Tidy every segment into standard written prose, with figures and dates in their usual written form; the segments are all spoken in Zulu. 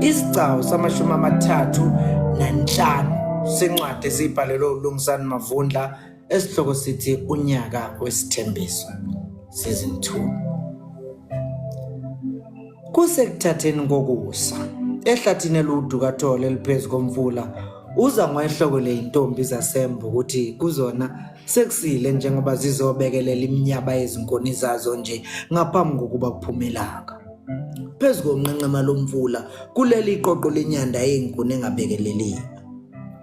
Isigcawu samashumi 35 sencwadi esiyibhalelwe uLungisani Mavundla esihloko sithi Unyaka Wesithembiso Season 2. Kusekuthatheni kokusa ehlathini eliwudukathole eliphezu komfula uza ngwehloko le intombi zasembo ukuthi kuzona sekusile njengoba zizobekelela iminyaba yezinkuni zazo nje ngaphambi kokuba kuphume ilanga. Phezu konqenqema lomfula kuleli qoqo lenyanda yezinkuni engabekeleliwe.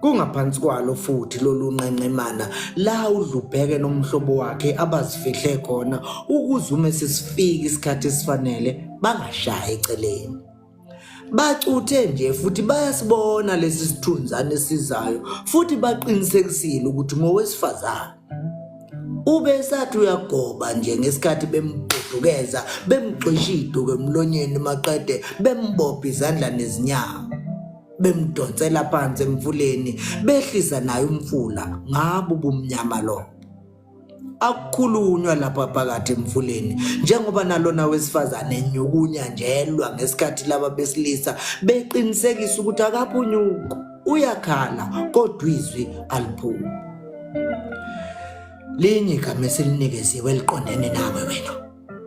Kungaphansi kwalo futhi lolu nqenqemana la uDlubheke nomhlobo wakhe abazifihle khona ukuze uma sesifika isikhathi esifanele bangashayi eceleni. Bacuthe nje futhi bayasibona lesi sithunzane esizayo futhi baqinisekisile ukuthi ngowesifazane. Ubesathi uyagoba nje ngesikhathi bembhudukeza bemgxisha iduku emlonyeni maqede bembopha izandla nezinyawo. Bemdonsela phansi emfuleni behlisa naye umfula ngabo ubumnyama lobo. Akukhulunywa lapha phakathi emfuleni njengoba nalona wesifazane enyukunya nje elwa ngesikhathi laba besilisa beqinisekisa ukuthi akaphunyuki uyakhala kodwa izwi aliphumi. Linye igama esilinikeziwe eliqondene nawe wena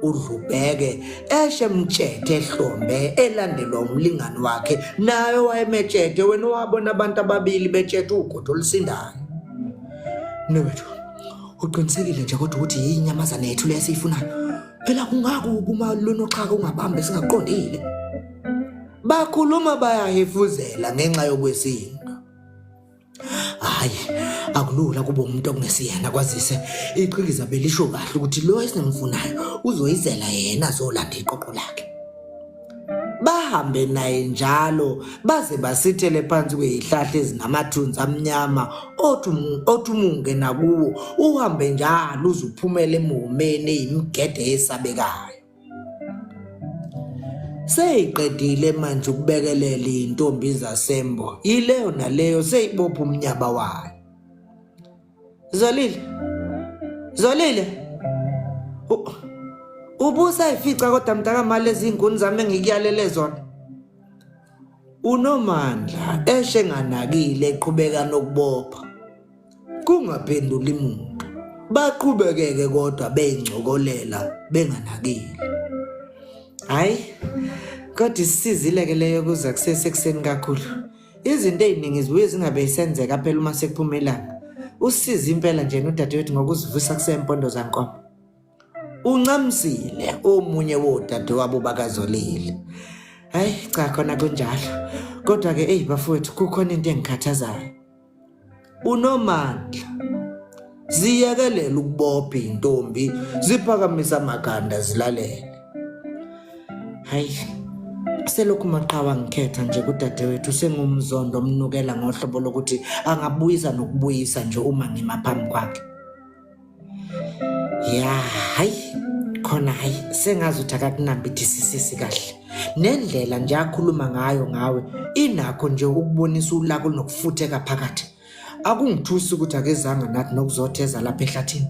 uDlubheke eshe mtshethe ehlombe elandelwa umlingani wakhe naye wayemetshete wena owabona abantu ababili betshethe ugodo olusindayo. Mnewethu, uqinisekile nje kodwa ukuthi yinyamazane yethu le esiyifunayo? Phela kungakubi uma lunoxhaka ungabamba esingaqondile. Bakhuluma bayahefuzela ngenxa yokwesinto. Hayi, akulula kuba umuntu okungesiyena kwazise iqhikiza belisho kahle ukuthi lo esimfunayo uzoyizela yena azolanda iqoqo lakhe. Bahambe naye njalo baze basithele phansi kwezihlahla ezinamathunzi amnyama othi othi uma ungena kuwo uhambe njalo uze uphumele emhumeni eyimigede eyesabekayo. Seyiqedile manje ukubekelela iy'ntombi zaseMbo, yileyo naleyo seyibopha umnyaba wayo. Zolile, Zolile, ubusayifica kodwa mntakamali lezi nguni zami engikuyalele zona. Unomandla eshe enganakile eqhubeka nokubopha. Kungaphenduli muntu. Baqhubekeke kodwa beyingcokolela benganakile. Hayi, kodwa isisizile ke leyo kuza kusesekuseni kakhulu. Izinto ey'ningi zibuye zingabe isenzeka phela uma sekuphuma ilanga. Usize impela nje nodadewethu ngokuzivusa kusempondo zankomo. Uncamsile omunye wodadewabo bakaZolile. Hayi cha khona kunjalo. Kodwa ke eyi bafowethu kukhona into engikhathazayo. Unomandla. Ziyekelela ukubopha intombi ziphakamisa amakhanda zilalele. Hayi selokhu maqhawa ngikhetha nje kudadewethu sengumzondo omnukela ngohlobo lokuthi angabuyisa nokubuyisa nje uma ngima phambi kwakhe. Ya hayi khona hayi sengazi ukuthi akakunambithisisisi kahle nendlela nje akhuluma ngayo ngawe inakho nje ukubonisa ulaka olunokufutheka phakathi akungithusi ukuthi akezanga nathi nokuzotheza lapha ehlathini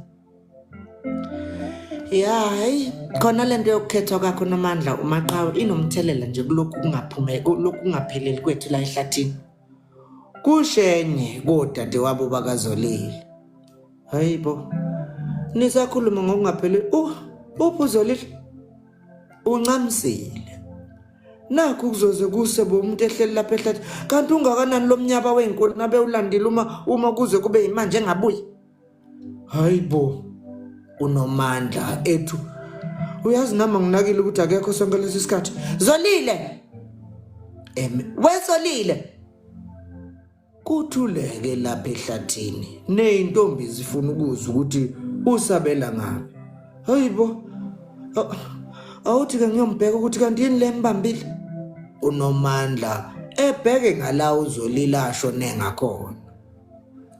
ya hayi khona lento yokukhethwa kwakho nomandla umaqhawe inomthelela nje kulokhu kungaphume kulokhu kungapheleli kwethu la ehlathini kushenye kodadewabo bakazolile Hayi bo. Nisakhuluma ngokungapheli. Uh, uphi uZolile? Uncamsile. Nakhu kuzoze kuse bo umuntu ehleli lapha ehlathi. Kanti ungakanani lo mnyaba wezinkuni ngabe ulandile uma uma kuze kube yimanje engabuyi. Hayi bo. Unomandla ethu. Uyazi nami nginakile ukuthi akekho sonke lesi sikhathi. Zolile. Em, wezolile. Kuthuleke lapha ehlathini nezintombi zifuna ukuzwa ukuthi usabela ngaphi. Hayibo. Awuthi ke ngiyombheka ukuthi kanti yini le mbambile. Unomandla ebheke ngala uzolila ashone ngakhona.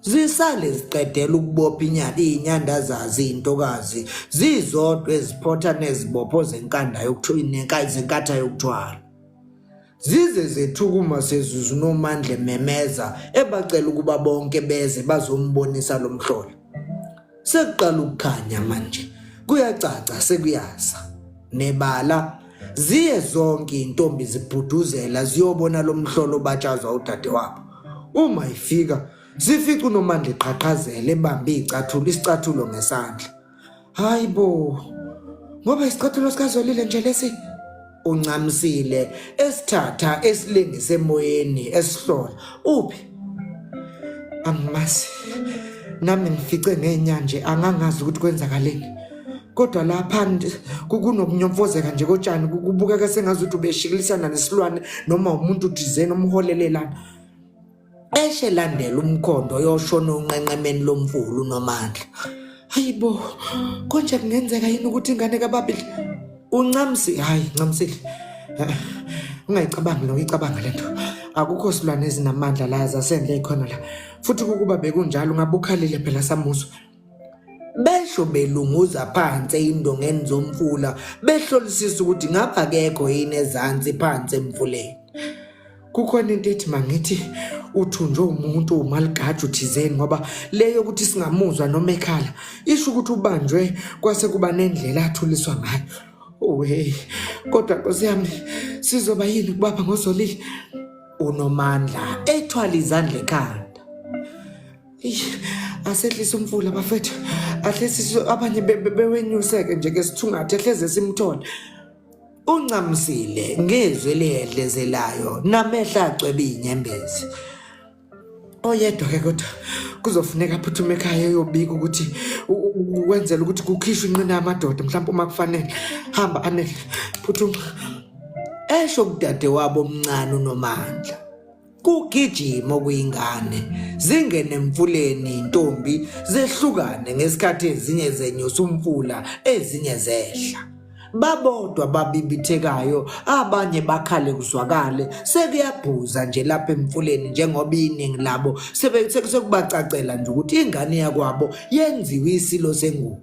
Zisale ziqedela ukubopha inyanda izinyanda zazi izintokazi zizodwa eziphotha nezibopho zenkanda yokuthwala zenkatha yokuthwala. Zize zethuka uma sezuza uNomandla ememeza ebacela ukuba bonke beze bazombonisa lo mhlola. Sekuqala ukukhanya manje, kuyacaca sekuyasa. Nebala Ziye zonke intombi zibhuduzela ziyobona lomhlolo obatshazwa udadewabo. Uma ifika zifica uNomandla eqhaqhazela ebambe icathulo isicathulo ngesandla. Hayi bo. Ngoba isicathulo sikaZolile nje lesi uncamsile esithatha esilengise emoyeni esihlola. Uphi? Angimazi. Nami ngifice ngenyanje angangazi ukuthi kwenzakaleni. Kodwa lapha kunokunyomfozeka nje kotshani kubukeka sengazuthi ubeshikilisana nesilwane noma umuntu thizeni omholelelana. Eshe landela umkhondo yoshona onqenqemeni lomfula uNomandla. Hayibo, konje kungenzeka yini ukuthi ingane kababili uNcamsi hayi Ncamsile. Eh, ungayicabangi lo icabanga lento. Akukho silwane ezinamandla la zasendle ikhona la. Futhi ukuba bekunjalo ngabe ukhalile phela samuzwa. Besho belunguza phansi ey'ndongeni zomfula behlolisisa ukuthi ngabe akekho yini ezansi phansi emfuleni. Kukhona into ethi mangithi uthunjwe umuntu umaligaju thizeni ngoba le yokuthi singamuzwa noma ekhala isho ukuthi ubanjwe kwase kuba nendlela athuliswa ngayo. Oh hey, kodwa Nkosi yami sizoba yini kubaba ngoZolile? Unomandla ethwala izandla ekhanda. Asehlise umfula bafethu, ahlesise abanye bewenyuseke nje ke sithungathe hleze simthole. Uncamsile ngezwi elihedlezelayo namehlo acwebe inyembezi. Oyedwa ke kodwa kuzofuneka aphuthume ekhaya eyobika ukuthi ukwenzela ukuthi kukhishwe inqina yamadoda mhlawumbe uma kufanele. Hamba Anele, phuthuma. Esho kudadewabo omncane uNomandla. Kugijima okuyingane zingene emfuleni intombi zehlukane ngesikhathi ezinye zenyusa umfula ezinye zehla. Babodwa babibithekayo abanye bakhale kuzwakale sekuyabhuza nje lapha emfuleni njengoba iningi labo sekubacacela nje ukuthi ingane yakwabo yenziwe isilo sengubo.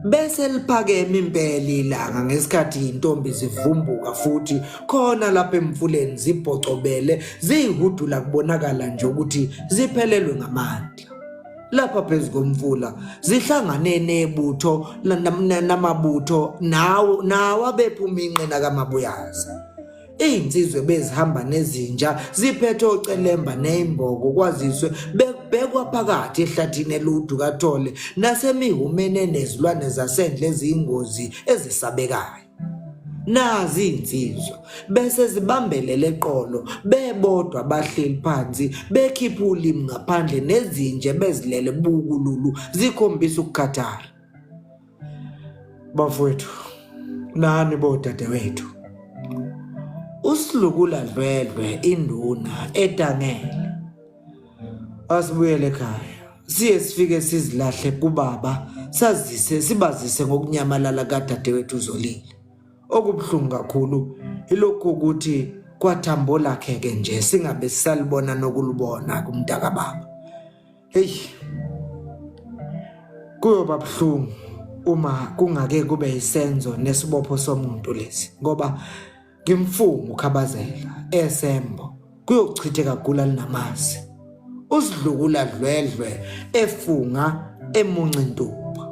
Bese liphakeme impela ilanga ngesikhathi intombi zivumbuka futhi khona lapha emfuleni zibhocobele ziyihudula kubonakala nje ukuthi ziphelelwe ngamandla. Lapha phezu komfula zihlangane nebutho namabutho nawo nawo abephuma inqina kaMabuyaza. Izinsizwa ebezihamba nezinja ziphethe ocelemba nezimboko kwaziswe bekubhekwa phakathi ehlathini eludu kaThole nasemihumeni enezilwane zasendle eziyingozi ezesabekayo. Nazi izinsizwa bese zibambelele eqolo bebodwa bahleli phansi bekhipha ulimi ngaphandle nezinja ebezilele bukululu zikhombisa ukukhathala. Bafowethu nani bodadewethu usilukula dlwedlwe induna edangele asibuyele ekhaya siye sifike sizilahle kubaba sazise sibazise ngokunyamalala kadadewethu uZolile okubuhlungu kakhulu ilokhu ukuthi kwathambo lakhe ke nje singabe sisalibona nokulubona kumntakababa Hey. Kuyoba buhlungu uma kungake kube isenzo nesibopho somuntu lesi ngoba ngimfunga ukhabazela esembo kuyochitheka gula linamazi usidlukula dlwedlwe efunga emunca intupha.